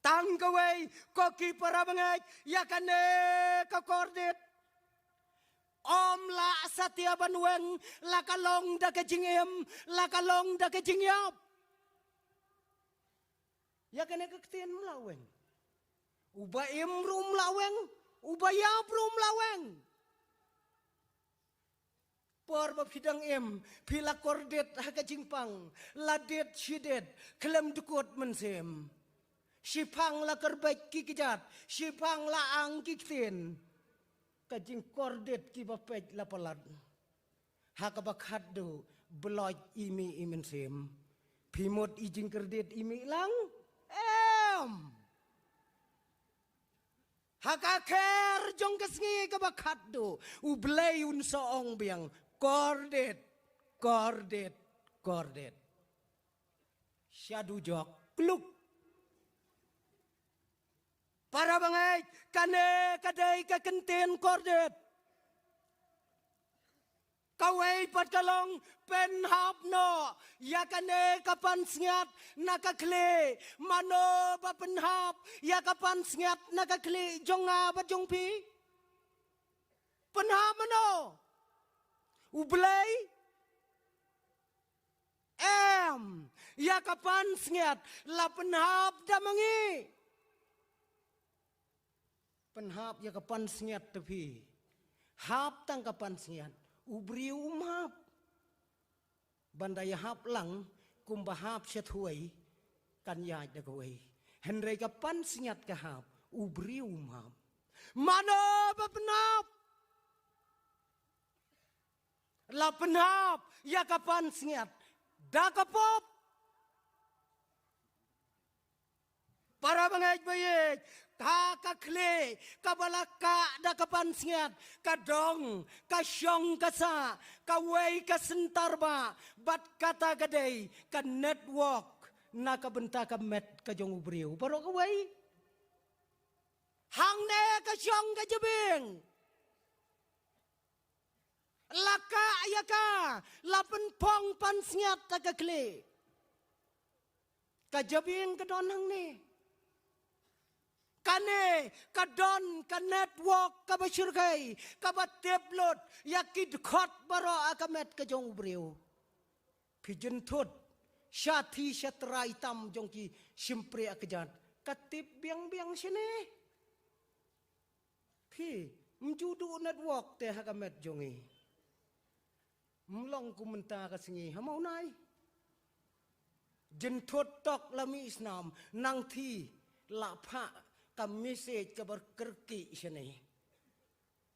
Tang kawei ko ki para bangeit, ïa kane ka kordit ym lah satia ban weng, la ka long da ka jingim, la ka long da ka jingïap. Ïa kane ka ktien ym lah weng. Uba im ruh ym lah weng, uba ïap ruh ym lah weng. Por ba phi dang im, phi la kordit ha ka jingpang, la dit shi dit, khlem dkut mynsiem. Shiphang la kyrbit ki kjat, shiphang la ang ki ktien. Ka jingkordit kiba peit la palat. Ha kaba khatduh, bloit i mih i mynsiem. Phi mut i jingkordit i mih lang? Em. Ha ka kher jong ka sngi kaba khatduh, U Blei un sa ong biang, kordit, kordit, kordit. Sha dujok, kluk. Para bangeit, kane ka dei ka kyntien kordit. Kawei pat ka long, pynhap noh ïa kane ka pansngiat na ka khlieh. Mano ba pynhap ïa ka pansngiat na ka khlieh jong nga bad jong phi? Pynhap mano? U Blei? Em, ïa ka pansngiat la pynhap da ma ngi. Pynhap ïa ka pansngiat te phi. Hap tang ka pansngiat, u briew um hap. Ban da ïahap lang, kumba hap sha thwei, kan ïaid da kawei. Hynrei ka pansngiat ka hap, u briew um hap. Mano ba pynhap? La pynhap ïa ka pansngiat da ka pop. Para bangeit ba ïeit, ka, ka khlieh kaba la kah da ka pansngiat, ka dong, ka shong ka sah, kawei ka syntar ba, bad kata ka dei ka network na ka bynta ka met ka jong u briew. Baroh kawei. Hangne ka shong ka jabieng. La kah ïa ka, la pynpong pansngiat ha ka khlieh. Ka jabieng ka don hangne. Kane ka don ka network kaba shyrkhei, kaba tip lut ïa ki dkhot baroh ha ka met ka jong u briew. Phi jynthut shathie shatrai tam jong ki shympriah kjat, ka tip biang biang shane. Phi, ym ju duh network te ha ka met jong ngi. Ym long kum mynta ka sngi, ha Mawnai. Jynthut tok la mih snam, nangthie la phah ka message kaba kyrkieh shane.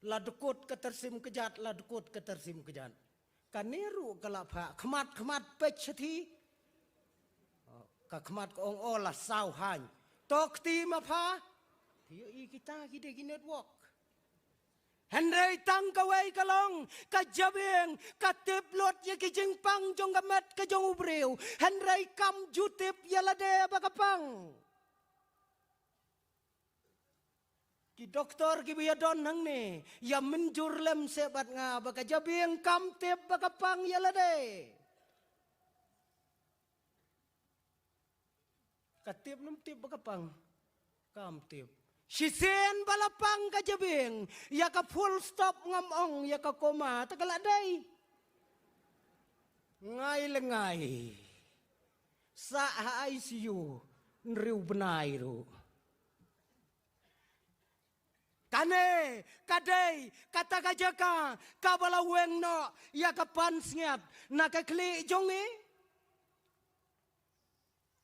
La dkut ka tyrsim kjat, la dkut ka tyrsim kjat. Kane ruh ka la phah, khmat khmat peit shathie. Ka khmat ka ong, o la saw haiñ. To kti ma pha. Phi ïohi kita ki dei ki network. Hynrei tang kawei ka long, ka jabieng ka tip lut ïa ki jingpang jong ka met ka jong u briew. Hynrei kam ju tip ïa lade ba ka pang. Ki doktor kiba ïadon hangne ïa mynjur lem seh bad nga ba ka jabieng kam tip ba ka pang ïa lade. Ka tip nam tip ba ka pang? Kam tip. Shisien ba la pang ka jabieng, ïa ka full stop ngam ong, ïa ka comma te ka la dei. Ngai le ngai. Sah ha I C U hynriew bnai ruh. Kane ka dei kata ka jaka kaba la weng noh ïa ka pansngiat na ka khlieh jong ngi.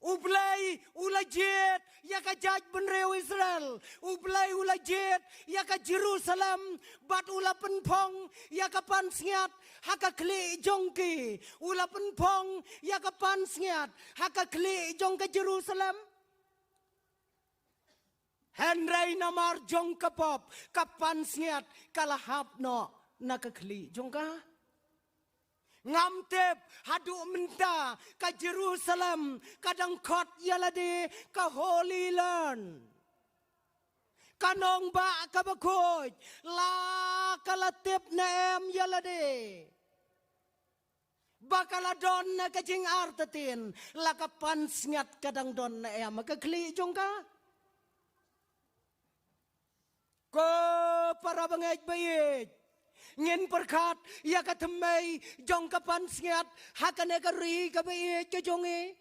U Blei u la jied ïa ka jaitbynriew Israel. U Blei u la jied ïa ka Jerusalem bad u la pynphong ïa ka pansngiat ha ka khlieh jong ki. U la pynphong ïa ka pansngiat ha ka khlieh jong ka Jerusalem. Hynrei namar jong ka pop, ka pansngiat ka la hap noh na ka khlieh jong ka. Ngam tip haduh mynta ka Jerusalem ka dang khot ïa lade ka Holy Land. Ka nongbah kaba khuid, la ka la tip ne em ïa lade ba ka la don na ka jingartatien, la ka pansngiat ka dang don ne em ha ka khlieh jong ka? Ko para bangeit ba ïeit, ngin pyrkhat ïa ka thymmei jong ka pansngiat ha kane ka ri kaba ïeit ka jong ngi.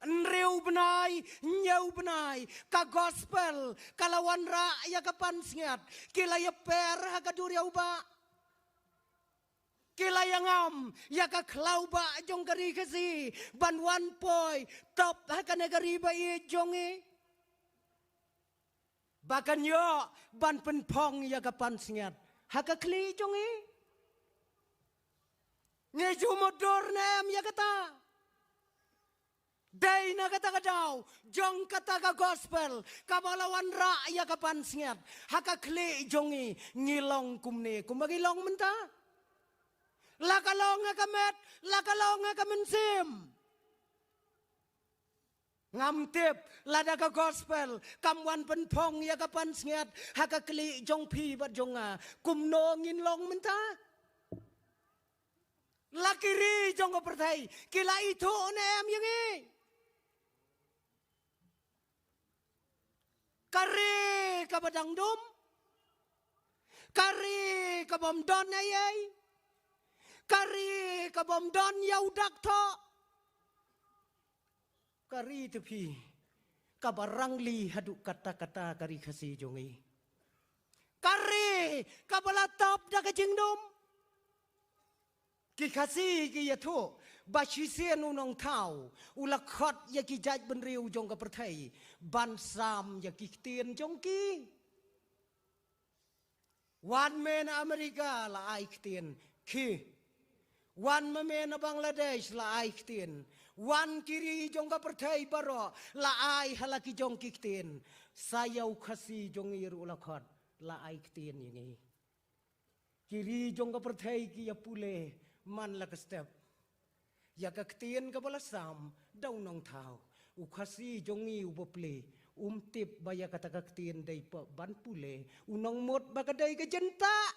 Hynriew bnai, hynñiew bnai, ka gospel ka la wanrah ïa ka pansngiat. Ki la ïaper ha ka duriaw bah. Ki la ïangam ïa ka khlaw bah jong ka ri Khasi ban wan poi top ha kane ka ri ba ïeit jong ngi, ba kan ïoh ban pynphong ïa ka pansngiat ha ka khlieh jong ngi. Ngi ju mutdur ne em ïa kata? Dei na kata ka daw jong kata ka gospel kaba la wanrah ïa ka pansngiat ha ka khlieh jong ngi, ngi long kumne kumba ngi long mynta. La ka long ha ka met, la ka long ha ka mynsiem. Ngam tip lada ka gospel kam wan pynphong ïa ka pansngiat ha ka khlieh jong phi bad jong nga, kumno ngin long mynta? La ki ri jong ka pyrthei ki la ithuh ne em ïa ngi? Ka ri kaba dang dum, ka ri kabym don ei ei, ka ri kabym don ïa u dak thoh. Ka ri te phi, kaba rangli haduh katta katta ka ri Khasi jong ngi. Ka ri kaba la tap da ka jingdum. Ki Khasi ki ïathuh ba shisien u Nongthaw u la khot ïa ki jaitbynriew jong ka pyrthei ban sam ïa ki ktien jong ki. Wan me na Amerika, la ai ktien, khi. Wan ma me na Bangladesh, la ai ktien. Wan ki ri jong ka pyrthei baroh, la ai ha la ki jong ki ktien. Sa ïa u Khasi jong ngi ruh la khot, la ai ktien ïa ngi. Ki ri jong ka pyrthei ki ïa pule man la ka step ïa ka ktien kaba la sam da u Nongthaw. U Khasi jong ngi uba plie um tip ba ïa kata ka ktien dei pat ban pule. U nongmut ba ka dei ka jyntah.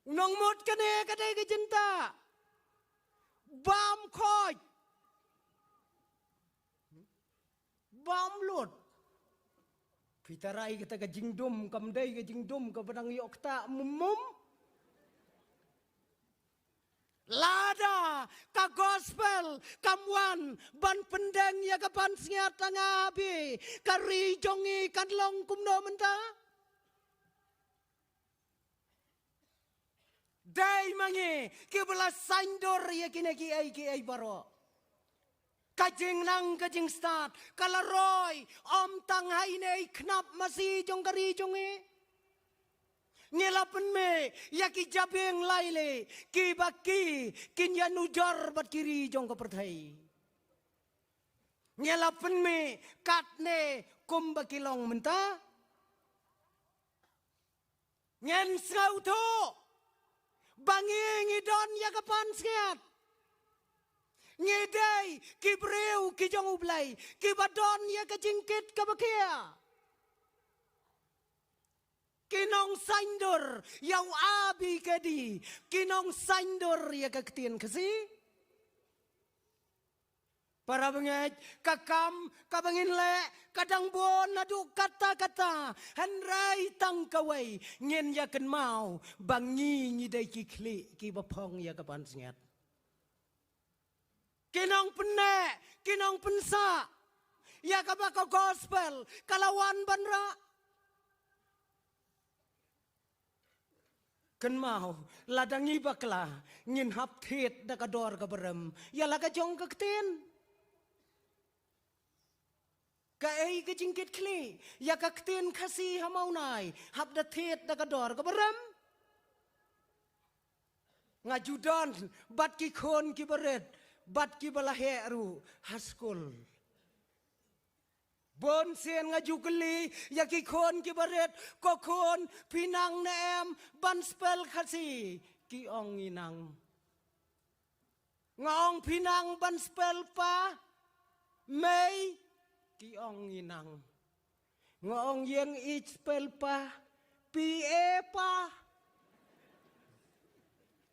U nongmut kane ka dei ka jyntah. Bam khoit. Bam lut. Phi tharai kata ka jingdum kam dei ka jingdum kaba dang ïoh ktah mum mum? Lada ka gospel kam wan ban pyndeng ïa ka pansngiat, tang ha phi, ka ri jong ngi kan long kumno mynta? Dei ma ngi kiba la saiñdur ïa kine kiei kiei baroh. Ka jingnang ka jingstad ka la roi, ym tang ha ine i khnap masi jong ka ri jong ngi. Ngi la pynmih ïa ki jabieng lai lei kiba ki kin ïanujor bad ki ri jong ka pyrthei. Ngi la pynmih katne kumba ki long mynta. Ngin sngewthuh ba ngi ngi don ïa ka pansngiat. Ngi dei ki briew ki jong U Blei kiba don ïa ka jingkit kaba khia. Ki nongsaiñdur ïa u A B K D, ki nongsaiñdur ïa ka ktien Khasi. Para bangeit, ka kam kaba ngin leh ka dang bun naduh katta katta, hynrei tang kawei, ngin ïa kynmaw ba ngi ngi dei ki khlieh kiba phong ïa ka pansngiat. Ki nongpynneh, ki nongpynsah ïa kaba ka gospel ka la wan ban rah. Kynmaw, lada ngi bakla, ngin hap thied da ka dor kaba rem ïa la ka jong ka ktien. Kaei ka jingkit khlieh ïa ka ktien Khasi ha Mawlai, hap da thied da ka dor kaba rem. Nga ju don bad ki khun kiba rit bad kiba la heh ruh ha skul. Bun sien nga ju kylli ïa ki khun kiba rit, ko khun, phi nang ne em ban spell Khasi? Ki ong ngi nang. Nga ong phi nang ban spell pa, mei? Ki ong ngi nang. Nga ong ïeng ïeit spell pa, P A pa,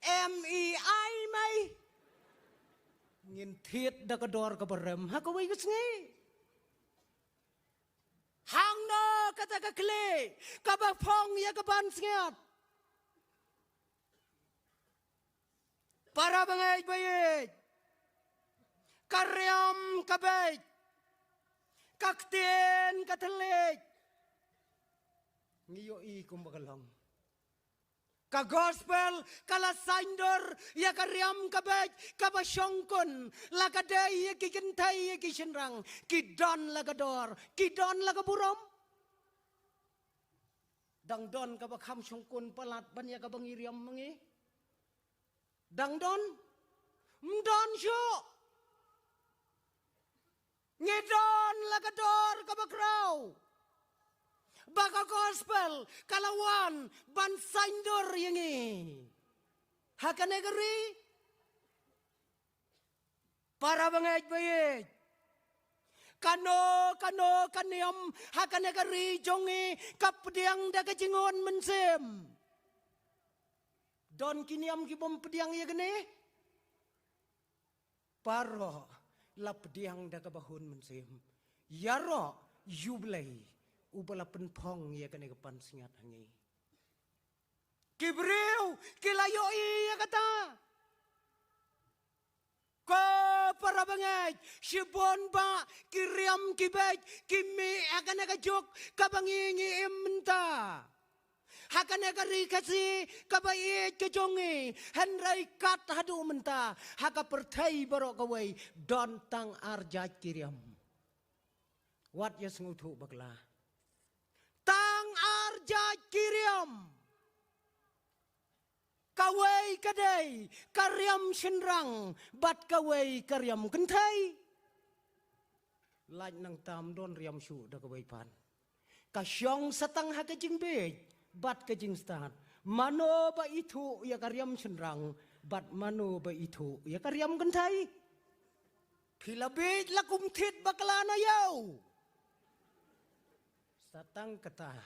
M E I mei? Ngin thied da ka dor kaba rem ha kawei ka sngi. Hangno kata ka khlieh kaba phong ïa ka pansngiat? Para bangeit ba ïeit, ka riam ka beit, ka ktien ka thylliej, ngi ïohi kumba ka long. Ka gospel ka la saiñdur ïa ka riam ka beit kaba shongkun, la ka dei ïa ki kynthei ïa ki shynrang, ki don la ka dor, ki don la ka burom. Dang don kaba kham shongkun palat ban ïa kaba ngi riam ma ngi? Dang don? Ym don shuh. Ngi don la ka dor kaba khraw ba ka gospel ka la wan ban saiñdur ïa ngi ha kane ka ri. Para bangeit ba ïeit, kano kano ka niam ha kane ka ri jong ngi ka pdiang da ka jingwan mynsiem? Don ki niam ki bym pdiang ïa kane? Baroh la pdiang da kaba hun mynsiem. Ïaroh ïa U Blei uba la pynphong ïa kane ka pansngiat ha ngi. Ki briew ki la ïohi ïa kata. Ko para bangeit, shibun bah ki riam ki beit ki mih ha kane ka juk kaba ngi ngi im mynta. Ha kane ka ri Khasi kaba ïeit ka jong ngi, hynrei kat haduh mynta ha ka pyrthei baroh kawei don tang ar jait ki riam. Wat ïa sngewthuh bakla. Tang ar jait ki riam. Kawei ka dei ka riam shynrang bad kawei ka riam kynthei. Lait nangta ym don riam shuh da kawei pat. Ka shong satang ha ka jingbieit bad ka jingstad. Mano ba ithuh ïa ka riam shynrang bad mano ba ithuh ïa ka riam kynthei? Phi la bieit la kum thied bakla na ïew. Satang kata.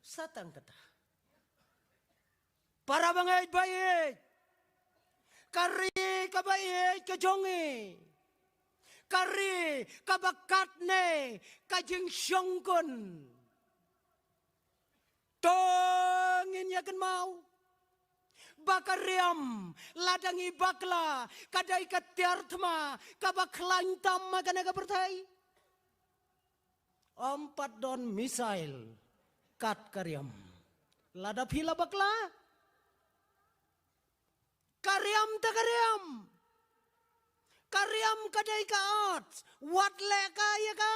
Satang kata. Para bangeit ba ïeit, ka ri kaba ïeit ka jong ngi, ka ri kaba katne ka jingshongkun. To ngin ïa kynmaw ba ka riam, lada ngi bakla, ka dei ka tiar thma kaba khlaiñ tam ha kane ka pyrthei. Ym pat don missile kat ka riam. Lada phi la bakla, ka riam te ka riam. Ka riam ka dei ka ot. Wat leh ka ïa ka.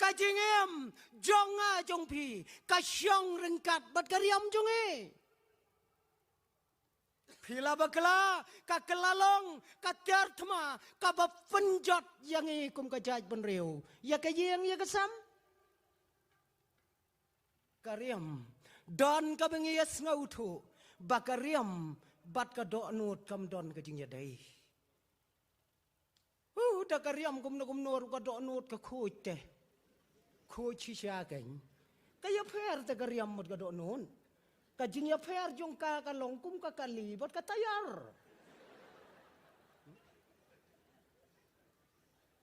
Ka jingim jong nga jong phi ka shong ryngkat bad ka riam jong ngi. Phi la bakla, ka kylla long, ka tiar thma, kaba pynjot ïa ngi kum ka jaitbynriew. Ïa ka ïing, ïa ka sem. Ka riam. Don kaba ngi ïa sngewthuh ba ka riam bad ka dohnud kam don ka jingïadei. Uh, da ka riam kumno kumno ruh ka dohnud ka khuid te. Khuid shisha kein. Ka ïapher te ka riam bad ka dohnud. Ka jingïapher jong ka ka long kum ka kali bad ka tayar.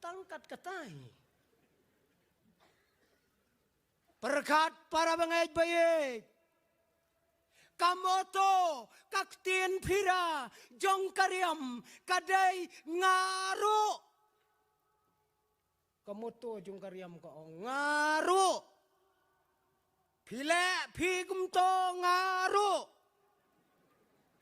Tang kat katai. Pyrkhat para bangeit baieit. Ka moto, ka ktien phira jong ka riam ka dei nga ruh. Ka moto jong ka riam ka ong nga ruh. Phi leh phi kumto nga ruh.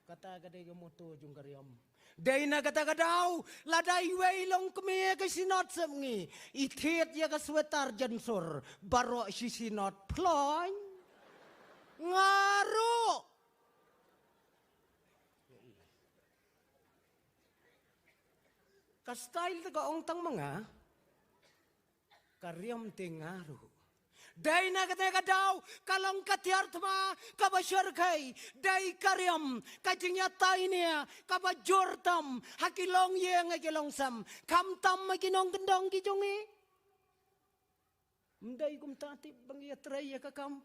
Kata ka dei ka moto jong ka riam. Dei na kata ka daw, lada iwei long kmie ka Synod sepngi, i thied ïa ka sweater jensur, baroh shi Synod ploiñ. Nga ruh. Ka style te ka ong tang ma nga. Ka riam te nga ruh. Dei na kata ka daw, ka long ka tiar thma, kaba shyrkhei, dei ka riam, ka jingïatai nia, kaba jur tam, ha ki longïing, ha ki longsem, khamtam ha ki nongkyndong ki jong ngi. Ym dei kumta tip ba ngi ïatrei ïa ka kam.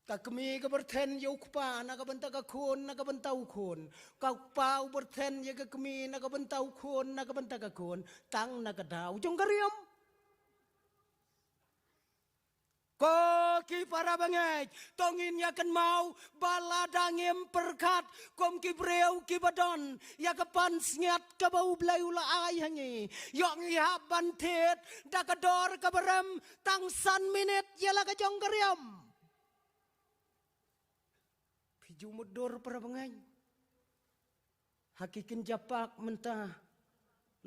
Ka kmie ka pyrthen ïa u kpa na ka bynta ka khun, na ka bynta u khun. Ka kpa u pyrthen ïa ka kmie na ka bynta u khun, na ka bynta ka khun. Tang na ka daw jong ka riam. Ko ki para bangeit, to ngin ïa kynmaw ba lada ngim pyrkhat kum ki briew kiba don ïa ka pansngiat kaba U Blei u la ai ha ngi, ïoh ngi hap ban thied da ka dor kaba rem tang san minit ïa la ka jong ka riam. Phi ju mutdur para bangeit. Ha ki kynja park mynta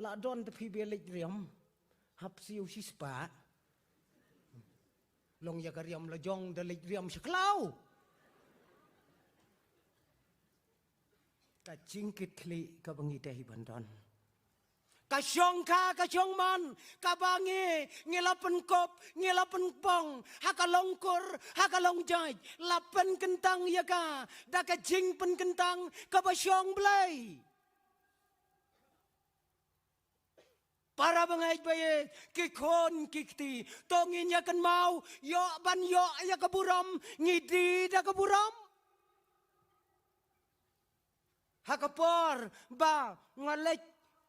la don te phi ba leit riam. Hap siew shispah. Long ïa ka riam la jong da leit riam sha khlaw. Ka jingkitkhlieh kaba ngi dei ban don. Ka shongkha, ka shongman, kaba ngi, ngi la pynkup, ngi la pynbong, ha ka longkur, ha ka longjait, la pynkyntang ïa ka, da ka jingpynkyntang, kaba shong Blei. Para bangeit baieit, ki khun ki kti, to ngin ïa kynmaw, ïoh ban ïoh ïa ka burom, ngi die da ka burom. Ha ka por ba nga leit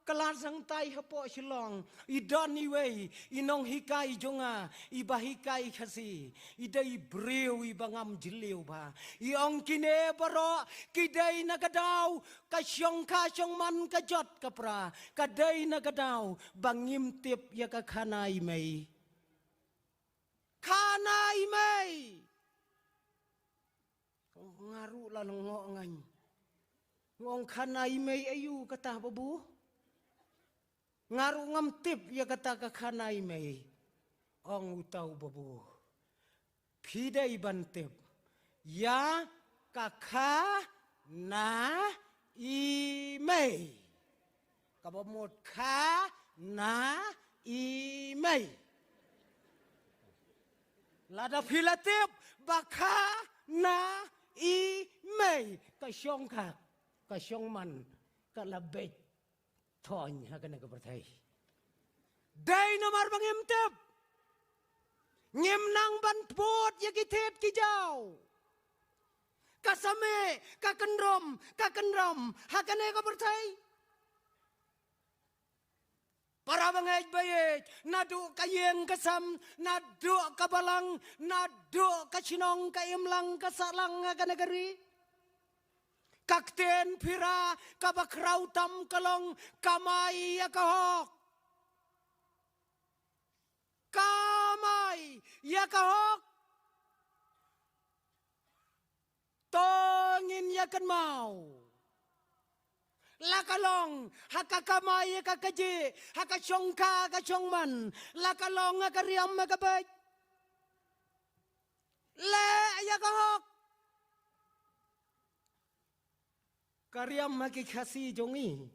kylla sangtai hapoh Shillong, i don iwei i nonghikai jong nga, iba hikai Khasi, i dei briew iba ngam jylliew bha. I ong kine baroh ki dei na ka daw ka shongkha shongman ka jot ka pra, ka dei na ka daw ba ngim tip ïa ka khana i mei. Khana i mei. Nga ruh la lyngngoh ngan. Nga ong khana i mei aïu kata babu. Nga ruh ngam tip ïa kata ka khana i mei. Ong uta u babu. Phi dei ban tip. Ïa ka khana i mei. Kaba mut khana i mei. Lada phi la tip ba khana i mei. Ka shongkha, ka shongman, ka la beit thon ha kane ka pyrthei. Dei namar ba ngim tip. Ngim nang ban bud ïa ki thied ki jaw. Ka same, ka kynrum, ka kynrum ha kane ka pyrthei. Para bangeit baieit, naduh ka ïing ka sem, naduh ka balang, naduh ka shnong, ka imlang, ka sahlang ha kane ka ri. Ka ktien phira kaba khraw tam ka long kamai ïa ka hok. Kamai ïa ka hok. To ngin ïa kynmaw. La ka long ha ka kamai ka kajih, ha ka shongkha ka shongman, la ka long ha ka riam ha ka beit. Leh ïa ka hok. Ka riam ha ki Khasi jong ngi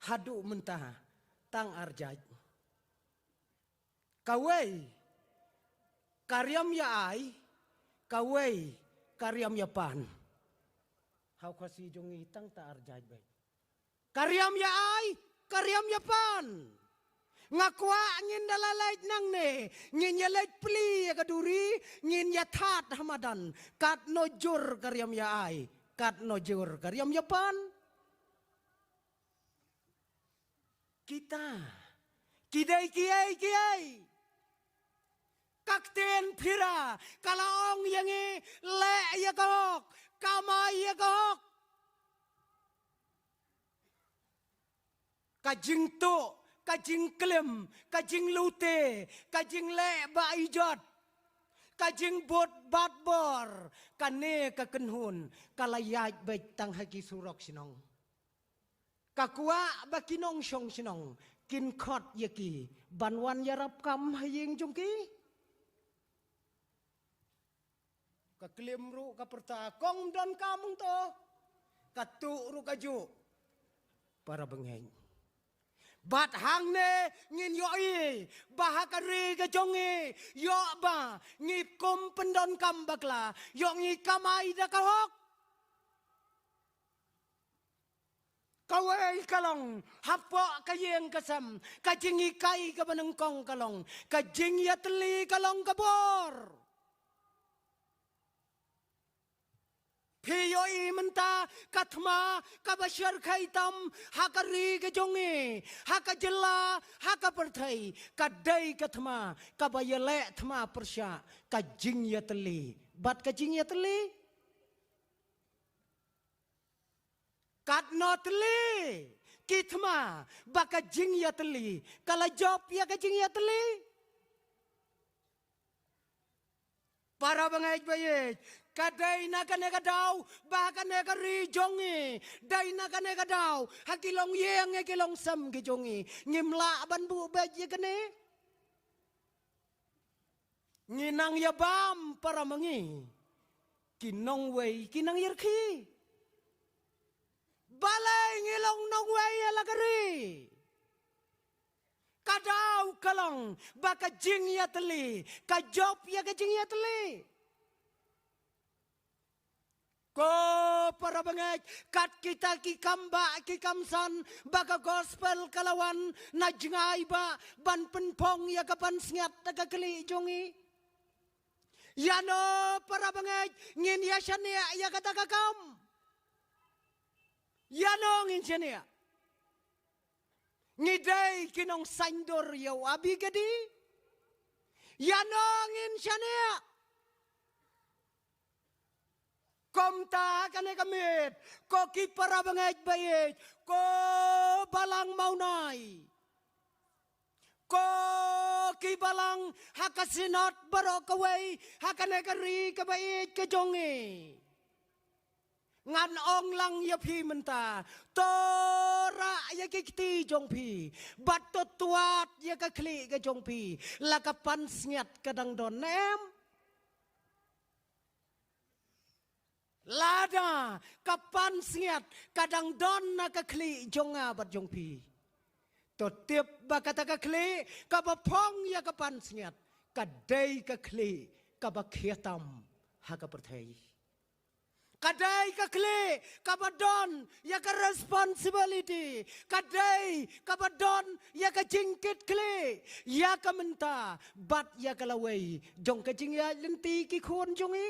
haduh mynta tang ar jait. Kawei ka riam ïa ai, kawei ka riam ïa pan. Ha u Khasi jong ngi tang ta ar jait beit. Ka riam ïa ai, ka riam ïa pan. Nga kwah ngin da la leit nangne, ngin ïa leit plie ïa ka duri, ngin ïa thad ha madan. Katno jur ka riam ïa ai, katno jur ka riam ïa pan. Kita ki dei kiei kiei? Ka ktien Phira ka la ong ïa ngi, leh ïa ka hok, kamai ïa ka hok. Ka jingtuh, ka jingklim, ka jinglute, ka jingleh ba ijot, ka jingbud bat bor, kane ka kynhun ka la ïaid beit tang ha ki surok shnong. Ka kwah ba ki nongshong shnong kin khot ïa ki ban wan ïarap kam ha ïing jong ki. Ka klim ruh ka pyrta, kong ym don kam hangto. Ka tuh ruh ka juh. Para bangeit, bad hangne ngin ïohi ba ha ka ri ka jong ngi, ïoh ba ngi kum pyndonkam bakla, ïoh ngi kamai da ka hok. Kawei ka long hapoh ka ïing ka sem, ka jinghikai kaba nyngkong ka long, ka jingïatylli ka long ka bor. Phi ïohi mynta ka thma kaba shyrkhei tam ha ka ri ka jong ngi, ha ka jylla, ha ka pyrthei, ka dei ka thma kaba ïaleh thma pyrshah, ka jingïatylli. Bad ka jingïatylli, katno tylli ki thma ba ka jingïatylli ka la jop ïa ka jingïatylli. Para bangeit ba ïeit, ka dei na kane ka daw ba ha kane ka ri jong ngi, dei na kane ka daw ha ki longïing, ha ki longsem ki jong ngi, ngim lah ban buh beit ïa kane. Ngi nang ïa bam para ma ngi, ki nongwei ki nang ïarkhie. Balei ngi long nongwei ïa la ka ri? Ka daw ka long ba ka jingïatylli ka jop ïa ka jingïatylli. Ko para bangeit, kat kita ki kam ba ki kam san ba ka gospel ka la wan na jngai ba ban pynphong ïa ka pansngiat da ka khlieh jong ngi. Ïano para bangeit ngin ïa shaniah ïa kata ka kam? Ïano ngin shaniah? Ngi dei ki nongsaiñdur ïa u Abi Gadi? Ïano ngin shaniah? Kumta kane ka miet, ko ki para bangeit ba ïeit, ko balang Mawnai, ko ki balang ha ka Synod baroh kawei ha kane ka ri kaba ïeit ka jong ngi. Ngan ong lang ïa phi mynta, to rah ïa ki kti jong phi bad to twad ïa ka khlieh ka jong phi. La ka pansngiat ka dang don ne em? Lada ka pansngiat ka dang don na ka khlieh jong nga bad jong phi, to tip ba kata ka khlieh kaba phong ïa ka pansngiat ka dei ka khlieh kaba khia tam ha ka pyrthei. Ka dei ka khlieh kaba don ïa ka responsibility, ka dei kaba don ïa ka jingkitkhlieh ïa ka mynta bad ïa ka lawei jong ka jingïaid lynti ki khun jong ngi.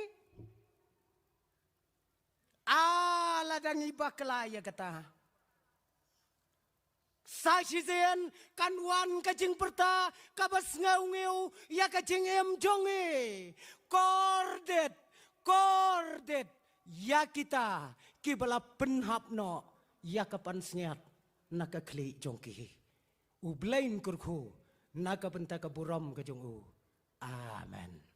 Ah, lada ngi bakla ïa kata, sa shisien kan wan ka jingpyrta kaba sngewngew ïa ka jingim jong ngi. Kordit, kordit ïa kita kiba la pynhap noh ïa ka pansngiat na ka khlieh jong ki. U Blei un kyrkhu na ka bynta ka burom ka jong u. Amen.